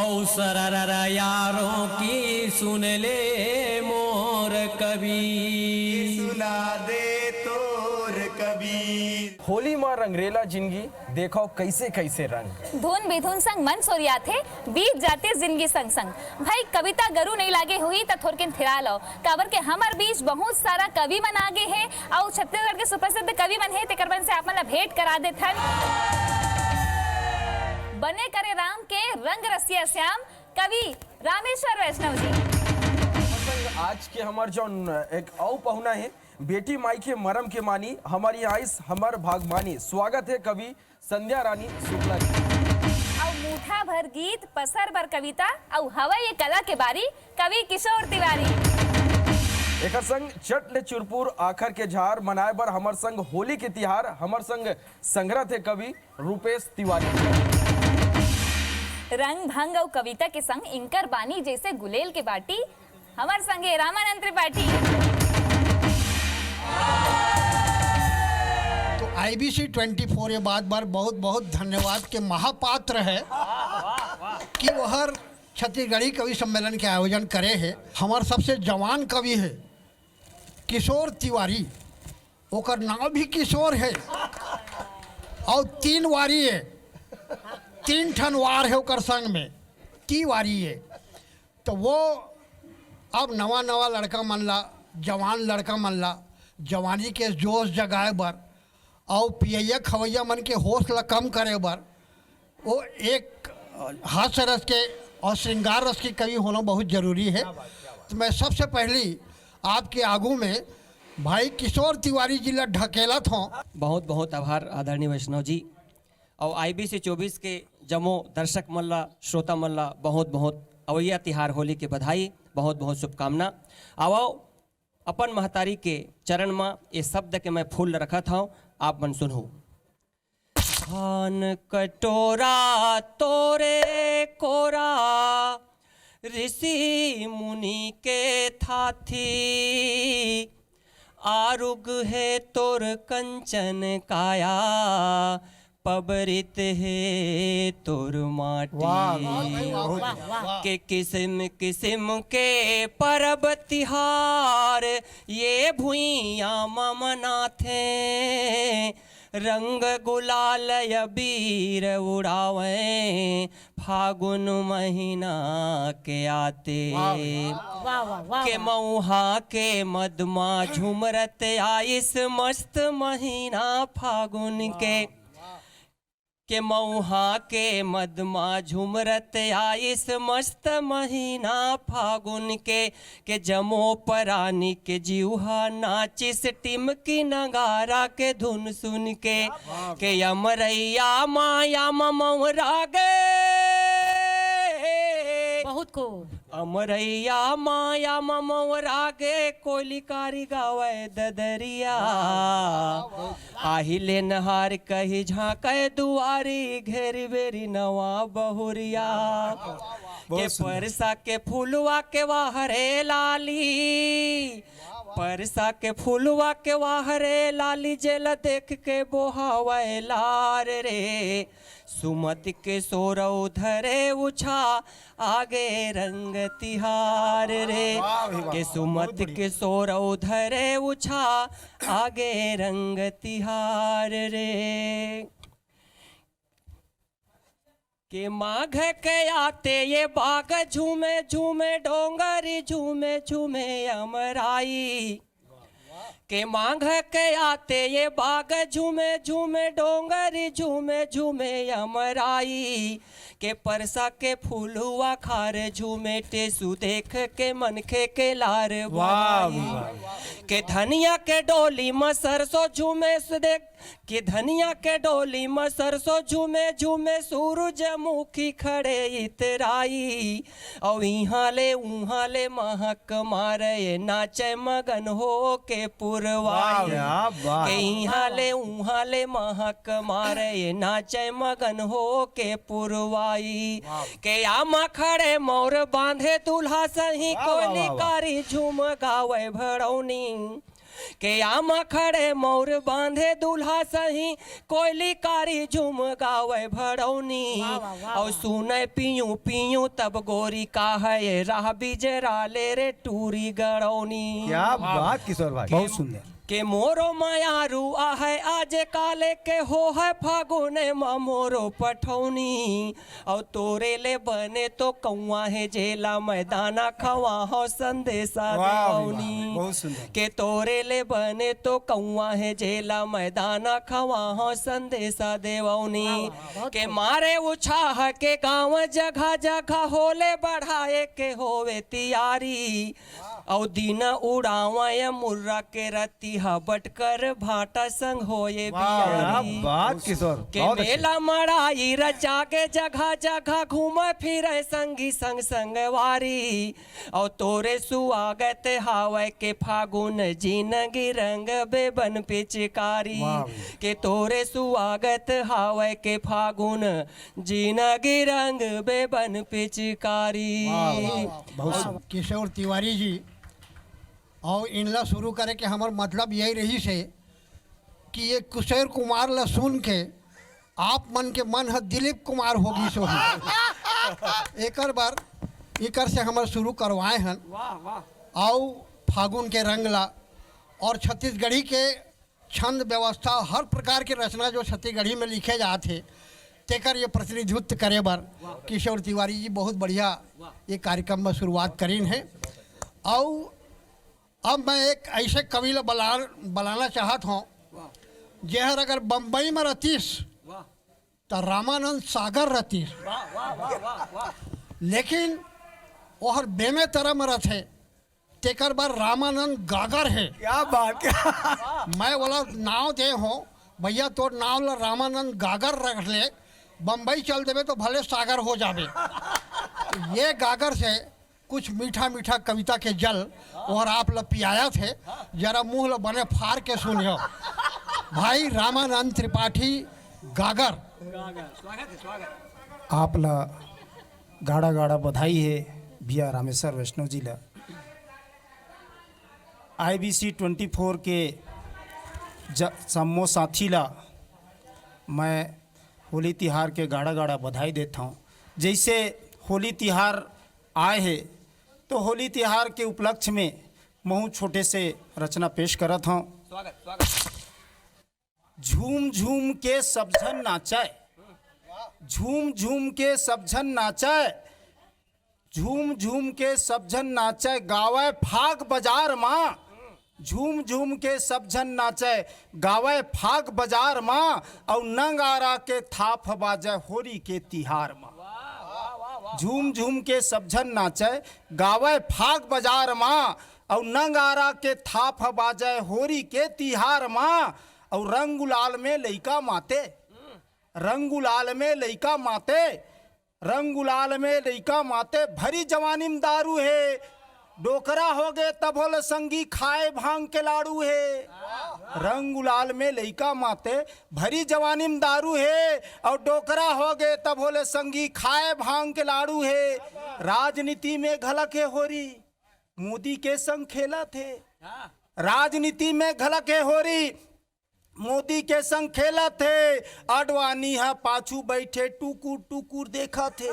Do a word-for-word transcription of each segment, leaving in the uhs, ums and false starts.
ओ सररर यारों की सुन ले मोर कबीर। सुना दे तोर कबीर। होली मा रंगरेला जिनगी, देखव कइसे कइसे रंग। धुन बिधुन संग मन सोरियाथे, बीत जाथे जिनगी संग संग। भई कविता गरू नइ लागे होही त थोरकिन थिरा लव, काबर के हमर बीच बहुत सारा कवि मन आगे हे। अउ छत्तीसगढ़ के सुप्रसिद्ध कवि मन हे, तेकर मन से आप मन ला भेंट करा देथन। बने करे राम के रंग रसिया श्याम, कवि रामेश्वर वैष्णव जी। संग आज के हमर जौन एक अउ पहुना हे, बेटी माई के मरम के मानी, हमर आइस हमर भागमानी। स्वागत हे कवि संध्या रानी शुक्ला जी। अउ मुठा भर गीत, पसर भर कविता, अउ हवय ये कला के बारी, कवि किशोर तिवारी। एकर संग चट ले चुरपुर आखर के झार मनाए बर हमर संग होली के तिहार, हमर संग संघरत हे कवि रूपेश तिवारी। रंग भंग अउ कविता के संग इंकर बानी जइसे गुलेल के बाटी, हमर संगे रामानंद त्रिपाठी। तो आईबीसी ट्वेंटी फोर ये बात बार बहुत बहुत धन्यवाद के महापात्र है कि वह छत्तीसगढ़ी कवि सम्मेलन के आयोजन करे हे। हमर सबसे जवान कवि हे किशोर तिवारी, ओकर नाम भी किशोर हे अउ तीन वारी हे, तीन ठन वार हे ओकर संग में, तिवारी हे। तो वो अब नवा नवा लड़का मन ला, जवान लड़का मन ला जवानी के जोश जगाए बर अउ पियैया खवैया मन के होश ला कम करे बर वो एक हास्य रस के अउ श्रृंगार रस के कवि होना बहुत जरूरी हे। तो मैं सबसे पहली आपके आगू में भाई किशोर तिवारी जी ला ढकेलत हों। बहुत बहुत आभार आदरणीय वैष्णव जी। अउ आईबीसी चौबीस के जम्मो दर्शक मन ला, श्रोता मन ला बहुत बहुत अवइया तिहार होली के बधाई, बहुत बहुत शुभकामना। आवव अपन महतारी के चरण म ए शब्द के मैं फूल रखत हव, आप मन सुनहू। थान कटोरा तोरे कोरा, ऋषि मुनि के थाथी, आरुग हे तोर कंचन काया, पबरित हे तोर माटी। वाह, वाह, वाह, वाह, वाह। के किसिम किसिम के परब तिहार ये भुइयां म मनाथे। रंग गुलाल अबीर उड़ावे फागुन महीना के आते। वाह, वाह, वाह, के वाह। मऊहा के मदमा झुमरत आइस मस्त महीना फागुन के। के मऊहा के मदमा झुमरत आइस मस्त महीना फागुन के। के जमो परानी के जीवहा नाचिस टिमकी नगारा के धुन सुन के। के अमरैया माया म मऊरा गे। बहुत खूब। अमरैया माया म मऊरा गे, कोयली कारी गावय ददरिया। आही लेनहार कही झांकय दुआरी, घेरी बेरी नवा बहुरिया। के परसा के फुलवा के वाह रे लाली, परसा के फुलवा के वाह रे लाली, जेला देख के बोहावय लार रे। सुमति के सोरौ धरे उछा, आगे रंग तिहार रे। वाह भाई वाह, के सुमति बहुत बढ़िया। के सोरौ धरे उछा, आगे रंग तिहार रे। के माघ के आते ये बाग झूमे झूमे, डोंगरी झूमे झूमे अमराई। के माघ के आते ये बाग झूमे झूमे, डोंगरी झूमे झूमे अमराई। के परसा के फुलवा खार झूमे, टेसू देख के मनखे के लार वाह, भाई। वाह। के धनिया के डोली म सरसों झूमे सु देख, के धनिया के डोली म सरसों झूमे झूमे, सूरजमुखी खड़े इतराई। अउ इहाँ ले उहाँ ले महक मारे, नाचे मगन हो के पुरवाई। वाह, वाह। के इहाँ ले उहाँ ले महक मारे, नाचे मगन हो के पुरवाई। वाह। के आमा खड़े मौर बांधे दूल्हा सही, वाह, वाह, कोयली वाह, वाह। कारी झूम गावे भड़ौनी। के आमा खड़े मौर बांधे दूल्हा सही, कोयली कारी झूम गावे भड़ौनी। वाह, वाह, वाह, अउ वाह। सुने पियू पियू तब गोरी का है ये राह बिजरा ले रे टूरी गड़ौनी। क्या वाह। बात किशोर भाई, बहुत सुंदर। के मोरो मयारू आहे आज काले के हो है फागुने म मोरो पठौनी। अउ तोरे ले बने तो कौआ हे जेला मैदाना खवा हो संदेशा वाह, वाह, देवनी। बहुत सुंदर। के तोरे ले बने तो कौआ हे जेला मैदाना खवा हो संदेशा देवनी। वाह, वाह, बहुत के खूब। मारे उछाह के गांव जगह जगह होले बढ़ाए के होवे तियारी। अउ दिन उड़ावय मुर्रा के रतिहा बटकर भाटा संग होए वाह, क्या बियारी। बात किशोर, के बहुत अच्छे। मेला मड़ाई रचा के जगह जगह घूम फिरे संगी संग संगवारी। अउ तोरे सुआगत हावय के फागुन जिनगी रंग बेबन पिचकारी। वाह, वाह। के तोरे सुआगत हावय के फागुन जिनगी रंग बेबन पिचकारी। वाह, वाह, वाह, बहुत सुंदर। किशोर तिवारी जी, अउ इनला शुरू करे के हमर मतलब यही रहिस हे कि ये किशोर कुमार ला सुन के आप मन के मन ह दिलीप कुमार हो गिस होही। एकर बर, एकर से हमर शुरू करवाए हन। वाह, वाह। अउ फागुन के रंग ला और छत्तीसगढ़ी के छंद व्यवस्था, हर प्रकार के रचना जो छत्तीसगढ़ी में लिखे जात हे, तेकर ये प्रतिनिधित्व करे बर किशोर तिवारी जी बहुत बढ़िया ये कार्यक्रम में शुरुआत करिन हे। अउ अब मैं एक ऐसे कवि ला बला-, बलाना चाहत हूँ, जेहर अगर बम्बई में रहतीस, वाह। त रामानंद सागर रहतीस। वाह, वाह, वाह, वाह, वाह। लेकिन ओहर बेमेतरा में रहथे, तेकर बर रामानंद गागर हे। क्या बात, क्या? मैं ओला नाव दे हूँ, भैया, तोर नाव ला रामानंद गागर रख ले, बम्बई चल देबे तो भले सागर हो जाबे। ये गागर से कुछ मीठा मीठा कविता के जल और आप ला पियायत हे, जरा मुंह ला बने फार के सुनियो। भाई रामानंद त्रिपाठी गागर। आप ला गाड़ा गाड़ा बधाई हे भैया रामेश्वर वैष्णव जी ला। आई बी सी ट्वेंटी फोर के ज-, सम्मो साथी ला मैं होली तिहार के गाड़ा गाड़ा बधाई देत हूँ। जैसे होली तिहार आए हे, तो होली तिहार के उपलक्ष्य में महू छोटे से रचना पेश करत हूँ। स्वागत, स्वागत। झूम झूम के सब झन नाचय, झूम झूम के सब झन नाचय, झूम झूम के सब झन नाचय, गावय फाग बाजार मा। झूम झूम के सब झन नाचय, गावय फाग बाजार मा, अउ नंगारा के थाप बाजय होरी के तिहार मा। झूम झूम के सब झन नाचय, गावय फाग बाजार मा, अउ नंगारा के थाप बाजय होरी के तिहार मा, अउ रंग गुलाल में लइका माते, रंग गुलाल में लइका माते, रंग गुलाल में लइका माते, भरी जवानी में दारू हे। डोकरा होगे तभो ले संगी खाए भांग के लाड़ू हे। रंग गुलाल में लइका माते, भरी जवानी में दारू हे। अउ डोकरा होगे तभो ले संगी खाए भांग के लाड़ू हे। राजनीति में घलक हे होरी, मोदी के संग खेलत हे। राजनीति में घलक हे होरी, मोदी के संग खेलत हे। अडवाणी ह पाछू बइठे टुकुर टुकुर देखत हे।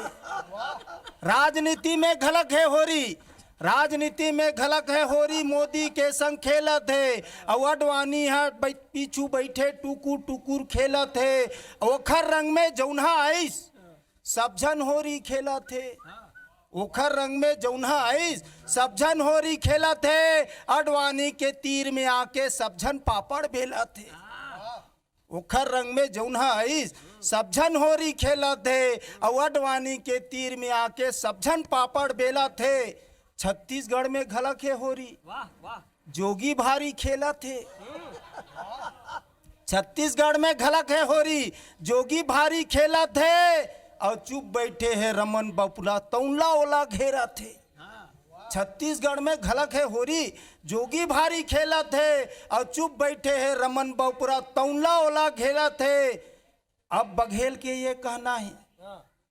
राजनीति में घलक हे होरी, राजनीति में घलक हे होरी, मोदी के संग खेलत हे। अउ अडवाणी ह बै-, पीछू बइठे टुकुर टुकुर खेलत हे। ओखर रंग में जउनहा आइस, सब झन होरी खेलत हे। ओखर रंग में जउनहा आइस, सब झन होरी खेलत हे। अडवाणी के तीर में आके सब झन पापड़ बेलत हे। ओखर रंग में जउनहा आइस, सब झन होरी खेलत हे। अउ अडवाणी के तीर में आके सब झन पापड़ बेलत हे। छत्तीसगढ़ में घलक हे होरी, वाह, वाह। जोगी भारी खेलत हे। छत्तीसगढ़ में घलक हे होरी, जोगी भारी खेलत हे। अउ चुप बइठे हे रमन बपुला, तउन ला ओला घेरत हे। छत्तीसगढ़ में घलक हे होरी, जोगी भारी खेलत हे। अउ चुप बइठे हे रमन बपुला, तउन ला ओला घेरत हे। अब बघेल के ये कहना हे,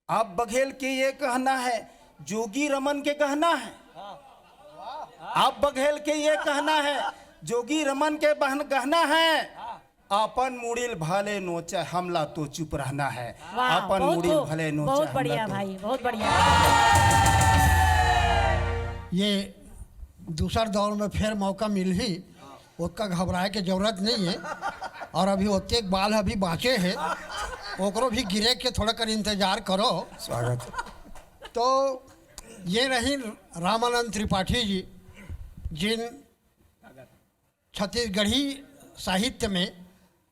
अब बघेल के ये कहना हे, जोगी रमन के गहना हे। अब बघेल के ये कहना हे, जोगी रमन के बहन गहना है, अपन मुड़िल भले नोचे, हमला तो चुप रहना है। वाह, अपन बहुत मुड़िल खूब, भले नोचे, बहुत हमला बढ़िया तो भाई, बहुत बढ़िया। ये दूसर दौर में फिर मौका मिलही, ओतका घबराए के जरूरत नहीं है। और अभी ओतके बाल अभी बाँचे है, ओकरो भी गिरे के थोड़ा कर इंतजार करो। स्वागत। तो ये रही रामानंद त्रिपाठी जी, जिन छत्तीसगढ़ी साहित्य में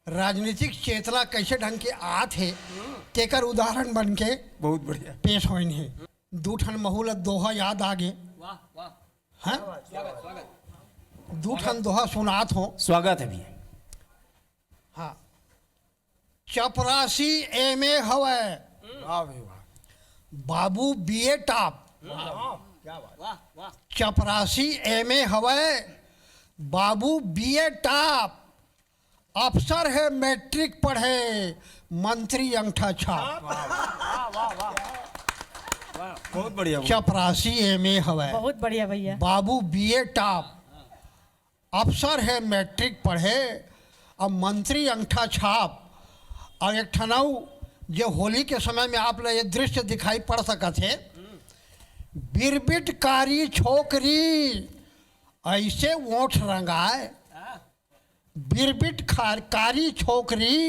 राजनीतिक चेतना कैसे ढंग के आत हे, तेकर उदाहरण बन के बहुत बढ़िया। पेश होइन हे। दू ठन महू ल दोहा याद आ गे। वाह, वाह। हैं? स्वागत, स्वागत। दू ठन दोहा सुनात हो। स्वागत है भैया। हाँ। चपरासी एमए हवय, वाह भाई वाह। बाबू बीए टॉप। वाह, वाह। चपरासी एमए हवय, बाबू बीए टॉप। अफसर हे मैट्रिक पढ़े, मंत्री अंगठा छाप। वाह, बहुत बढ़िया, बहुत। चपरासी एमए हवय, बहुत बढ़िया भैया। बाबू बीए टॉप, अफसर हे मैट्रिक पढ़े, अब मंत्री अंगठा छाप। और एक ठन अउ, जे होली के समय में आप ला ये दृश्य दिखाई पड़ सकत हे, बिरबिट कारी छोकरी, ऐसे ओठ रंगाए। बिरबिट खार-, कारी छोकरी,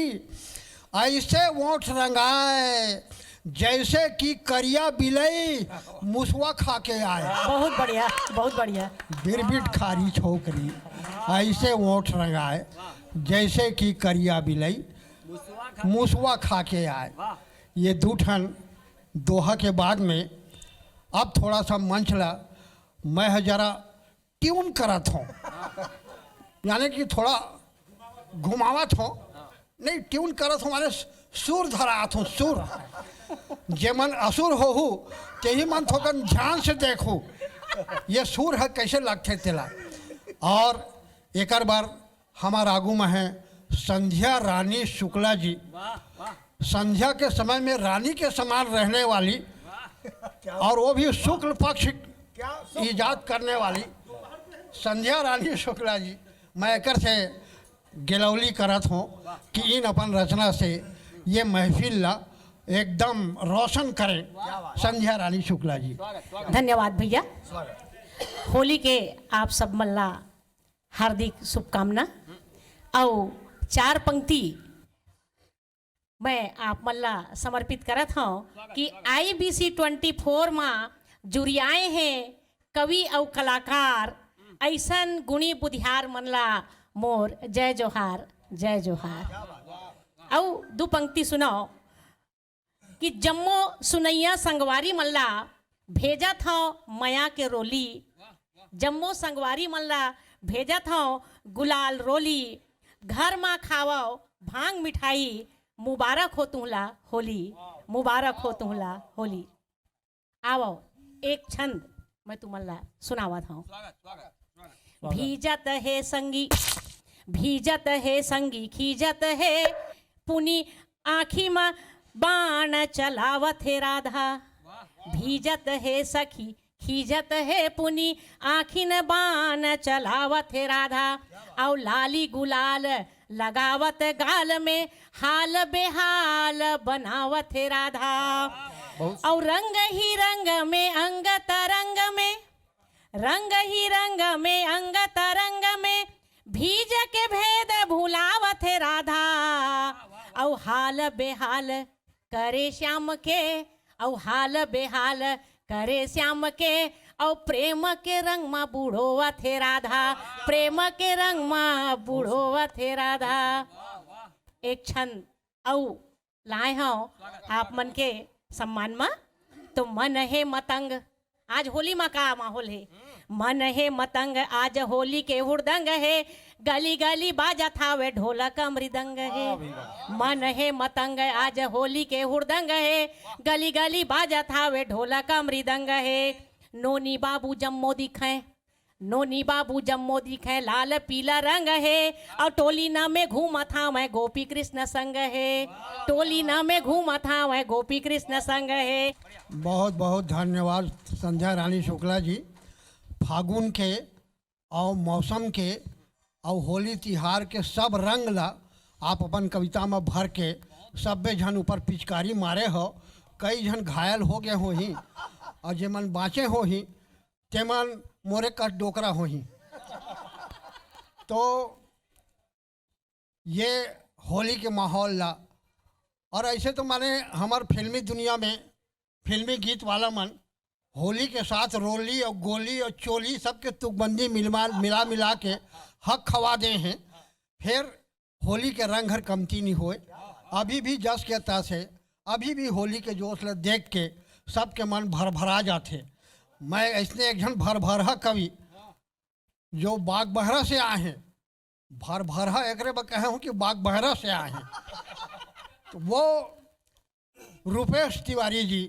ऐसे ओठ रंगाए, जैसे कि करिया बिलई मुसवा खा के आए। बहुत बढ़िया, बहुत बढ़िया। बिरबिट खारी छोकरी, ऐसे ओठ रंगाए, जैसे कि करिया बिलई मुसवा खा के आए। ये दू ठन दोहा के बाद में अब थोड़ा सा मंच ला मैं ह जरा ट्यून करत हों, यानी कि थोड़ा घुमावत हों। नहीं, ट्यून करत हों माने सुर धरात हों, सुर। जे मन असुर होहू, तेही मन थोकन ध्यान से देखहू, ये सुर ह कैसे लगथे तेला। और एकर बर हमर आगू में है संध्या रानी शुक्ला जी। वाह, वाह। संध्या के समय में रानी के समान रहने वाली, वाह। और वो भी शुक्ल पक्ष क्या शुक्ल? ईजाद करने वाली संध्या रानी शुक्ला जी। मैं एकर से गिलौली करत हों कि इन अपन रचना से ये महफिल ला एकदम रोशन करें। क्या बात। संध्या रानी शुक्ला जी। स्वागत, स्वागत। धन्यवाद भैया। स्वागत। होली के आप सब मन ला हार्दिक शुभकामना। अउ चार पंक्ति मैं आप मन ला समर्पित करत हौं कि आईबीसी ट्वेंटी फोर मा जुरियाए हे कवि अउ कलाकार, अइसन गुणी बुधियार मन ला मोर जय जोहार, जय जोहार। अउ दू पंक्ति सुनव कि जम्मो सुनइया संगवारी मन ला भेजत हौं मया के रोली, जम्मो संगवारी मन ला भेजत हौं गुलाल रोली, घर मा खावव भांग मिठाई, मुबारक हो तुहला होली, मुबारक हो तुहला होली। आवव, एक छंद मैं तुमन ला सुनावत हौं। स्वागत, स्वागत, स्वागत। भीजत हे संगी, भीजत हे संगी, खीजत हे पुनी आँखी म बाण चलावत हे राधा। वाह, वाह। भीजत हे सखी, खीजत हे पुनी आँखिन बाण चलावत हे राधा। अउ लाली गुलाल लगावत गाल में हाल बेहाल बनावत हे राधा। बहुत अउ रंग ही रंग में अंग तरंग में, रंग ही रंग में अंग तरंग में भीज के भेद भुलावत हे राधा। अउ हाल बेहाल करे श्याम के, अउ हाल बेहाल करे श्याम के, अउ प्रेम के रंग म बुड़ोवत हे राधा, प्रेम के रंग म बुड़ोवत हे राधा। एक छंद अउ लाए हौं आप मन के सम्मान म। तो मन हे मतंग, आज होली म का माहौल हे? मन हे मतंग, आज होली के हुड़दंग हे, गली गली बाजत हावे ढोलक मृदंग हे। वाह भाई वाह। मन हे मतंग, आज होली के हुड़दंग हे, गली गली बाजत हावे ढोलक मृदंग हे। नोनी बाबू जम्मो दिखै, नोनी बाबू जम्मो दिखै, लाल पीला रंग हे, अउ टोली न में घूमत हावै गोपी कृष्ण संग हे, टोली न में घूमत हावै गोपी कृष्ण संग हे। बहुत बहुत धन्यवाद संध्या रानी शुक्ला जी। फागुन के अउ मौसम के अउ होली तिहार के सब रंग ला आप अपन कविता म भर के सब्बे झन ऊपर पिचकारी मारे हो। कई झन घायल हो गए होही, अउ जेमन बाँचे होही, तेमन मोरे कस डोकरा होही। तो ये होली के माहौल ला, और ऐसे तो माने हमर फिल्मी दुनिया में फिल्मी गीत वाला मन होली के साथ रोली और गोली और चोली सबके तुकबंदी मिलमा-, मिला मिला के हक खवा दे हैं। फिर होली के रंग हर कमती नहीं होए, अभी भी जस के तस है, अभी भी होली के जोश ला देख के सबके मन भरभरा जाथे। मैं ऐसने एक झन भरभरहा कवि जो बागबहरा से आए हैं, भरभरहा एकरे बर कहे हूँ कि बागबहरा से आए हैं, तो वो रूपेश तिवारी जी,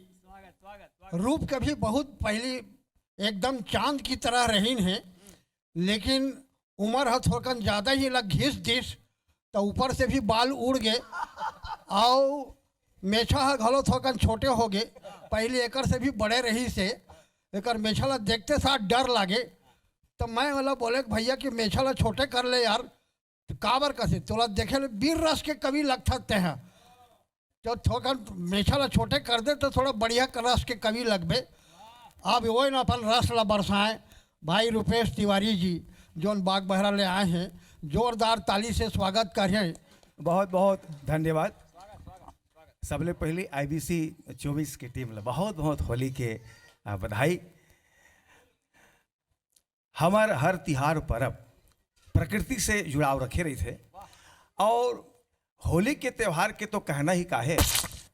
रूप के भी बहुत पहली एकदम चांद की तरह रहीन है, लेकिन उम्र ह थोड़कन ज़्यादा ही लग घिस दिस, तो ऊपर से भी बाल उड़ गए, अउ मेछा ह घलो थोड़कन छोटे हो गए। पहले एकर से भी बड़े रही से, एकर मेछा ला देखते साथ डर लागे। तो मैं वाला बोले कि भैया कि मेछा ला छोटे कर ले यार। तो काबर कसे तोला देखे ले वीर रस के कवि लगथस तेहा। तो थोकन मेछा ला छोटे कर दे तो थोड़ा बढ़िया रस के कवि लगबे। अब वो न अपन रस ला बरसाए भाई रूपेश तिवारी जी, जोन बागबहरा ले आए हैं, जोरदार ताली से स्वागत करें। बहुत बहुत धन्यवाद। सबले पहले आईबीसी चौबीस के टीम ला बहुत बहुत होली के, आ, बधाई। हमर हर तिहार परब प्रकृति से जुड़ाव रखे रहिथे, और होली के त्योहार के तो कहना ही का हे।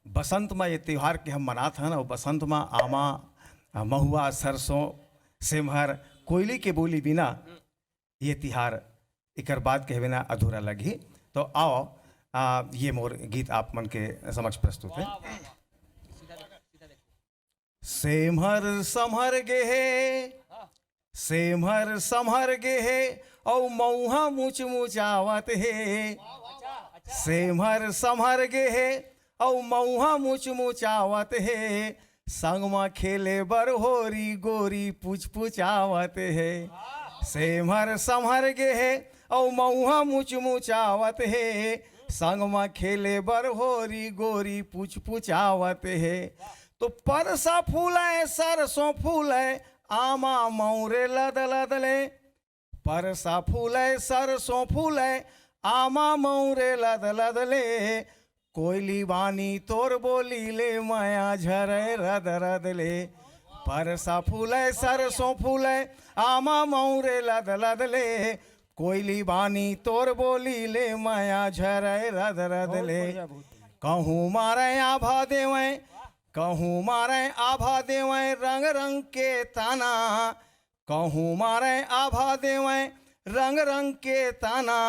बसंत म ये त्योहार के हम मनात हन, और बसंत म आमा, महुआ, सरसों, सेमहर, कोयली के बोली बिना ये तिहार, एकर बात कहे बिना अधूरा लगही। तो आओ, आ, ये मोर गीत आप मन के समक्ष प्रस्तुत हे। सेमहर समहर गे हे, सेमहर समहर गे हे, अउ मउहा मुचमुचावत हे। सेमहर समहर गे हे, अउ मउहा मुचमुचावत हे। संग म खेले बर होरी गोरी पुचपुचावत हे। सेमहर समहर गे हे, अउ मउहा मुचमुचावत हे। संग म खेले बर होरी गोरी पुचपुचावत हे। तो परसा फूले, सरसों फूले, आमा मौरे लद लद ले। परसा फूले, सरसों फूले, आमा मौरे लद लद ले। कोयली बानी तोर बोली ले, मया झरे रद रद ले। परसा फूले, सरसों फूले, आमा मौरे लद लद ले। कोयली बानी तोर बोली ले, मया झरे रद रद बहुत ले। बढ़िया, बहुत बढ़िया। कहूँ मारे आभा देवै, कहूँ मारे आभा देवै, रंग रंग के ताना। कहूँ मारे आभा देवै, रंग रंग के ताना।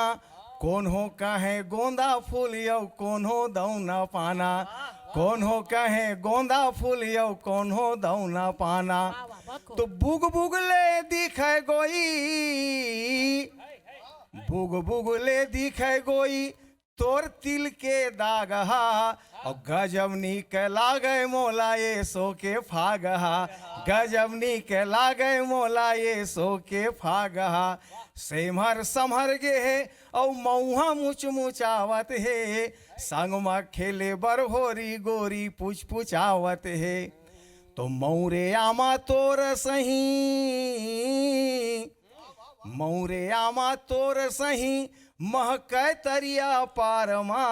कोनो कहे गोंदा फूल अउ कोनो दौना पाना। कोनो कहे गोंदा फूल अउ कोनो दौना पाना। तो बुग बुग ले दिखे गोई, बुग बुग ले दिखे गोई, तोर तिल के दाग हा, अउ गजब नीक लागे मोला एसो के फाग हा। गजब नीक लागे मोला एसो के फाग हा। सेमहर समहर गे हे, अउ मउहा मुचमुचावत हे। संग म खेले बर होरी गोरी पुचपुचावत हे। तो मौरे आमा तोर सही, मौरे आमा तोर सही, महकै तरिया पार मा।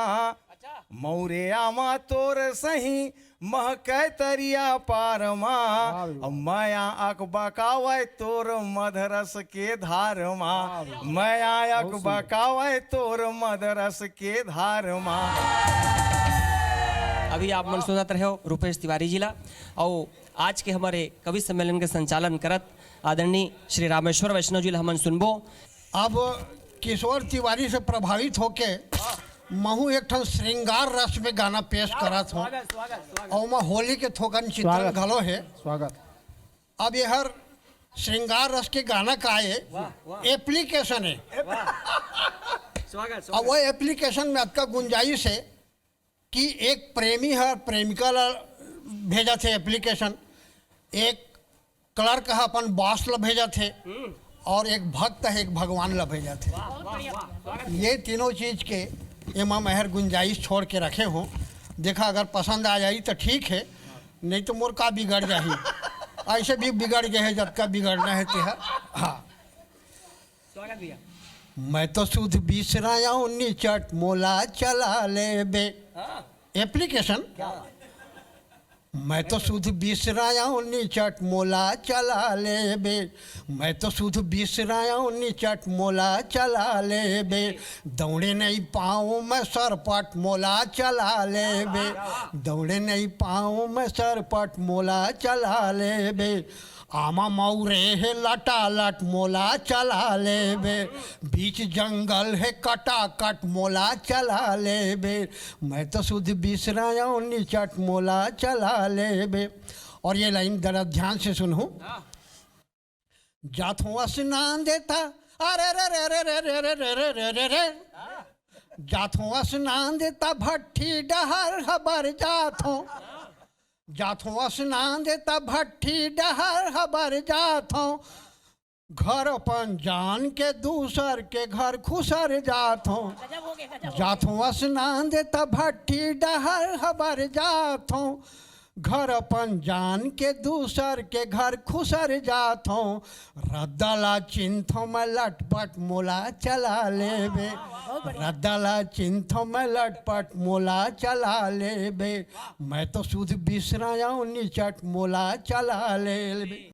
मौरे आमा तोर सही, महकै तरिया पार मा। वाह, वाह। मया अक बकावै तोर मधरस के धार मा। वाह, वाह। मया अक बहुत सुंदर। बकावै तोर मधरस के धार मा। अभी आप मन सुनत रहे हो रूपेश तिवारी जी ला, अउ आज के हमर कवि सम्मेलन के संचालन करत आदरणीय श्री रामेश्वर वैष्णव जी ला हमन सुनबो। अब किशोर तिवारी से प्रभावित होके महू एक ठन श्रृंगार रस में गाना पेश करत हूँ। स्वागत, स्वागत, स्वागत। अउ ओमा होली के थोकन चित्रण स्वागत। घलो हे। स्वागत। अब ये हर श्रृंगार रस के गाना का हे, वाह, वाह। एप्लीकेशन हे। स्वागत, अब स्वागत। वो एप्लीकेशन में अतका गुंजाइश हे कि एक प्रेमी ह प्रेमिका ला भेजत हे एप्लीकेशन, एक क्लर्क ह अपन बॉस ला भेजत हे, हम्म। और एक भक्त हे, एक भगवान ला भेजत हे। ये तीनों चीज के एमा मैं हर गुंजाइश छोड़ के रखे हों। देखा, अगर पसंद आ जाही त ठीक हे, नहीं तो मोर का बिगड़ जाही। ऐसे भी बिगड़ गए हे, जतका बिगड़ना हे तेहा। हाँ। स्वागत भैया। मैं तो सुध बिसरायव निचट, मोला चला लेबे। हाँ। एप्लीकेशन। क्या बात। मैं तो सुध बिसरायव निचट, मोला चला लेबे। मैं तो सुध बिसरायव निचट, मोला चला लेबे। दौड़े नहीं पाऊँ मैं सरपट, मोला चला लेबे। दौड़े नहीं पाऊँ मैं सरपट, मोला चला लेबे। आमा मऊरे हे लटालट, मोला चला लेबे। बीच जंगल हे कटाकट, मोला चला लेबे। मैं तो सुध बिसरायव निचट, मोला चला लेबे। और ये लाइन जरा ध्यान से सुनहू। हाँ। जाथों स्नान देता, अरे रे रे रे रे रे रे रे रे रे रे। जाथों स्नान देता, भट्ठी डहर हबर जाथों। जाथों स्नान देता, भट्ठी डहर हबर जाथों। घर अपन जान के दूसर के घर खुसर जाथों। गजब हो गया, गजब हो गया। जाथों स्नान देता, भट्ठी डहर हबर जाथों। घर अपन जान के दूसर के घर खुसर जाथों। रद्दा ला चिन्थों मैं लटपट, मोला चला लेबे। बहुत बढ़िया। रद्दा ला चिन्थों मैं लटपट, मोला चला लेबे। मैं तो सुध बिसरायव निचट, मोला चला लेबे।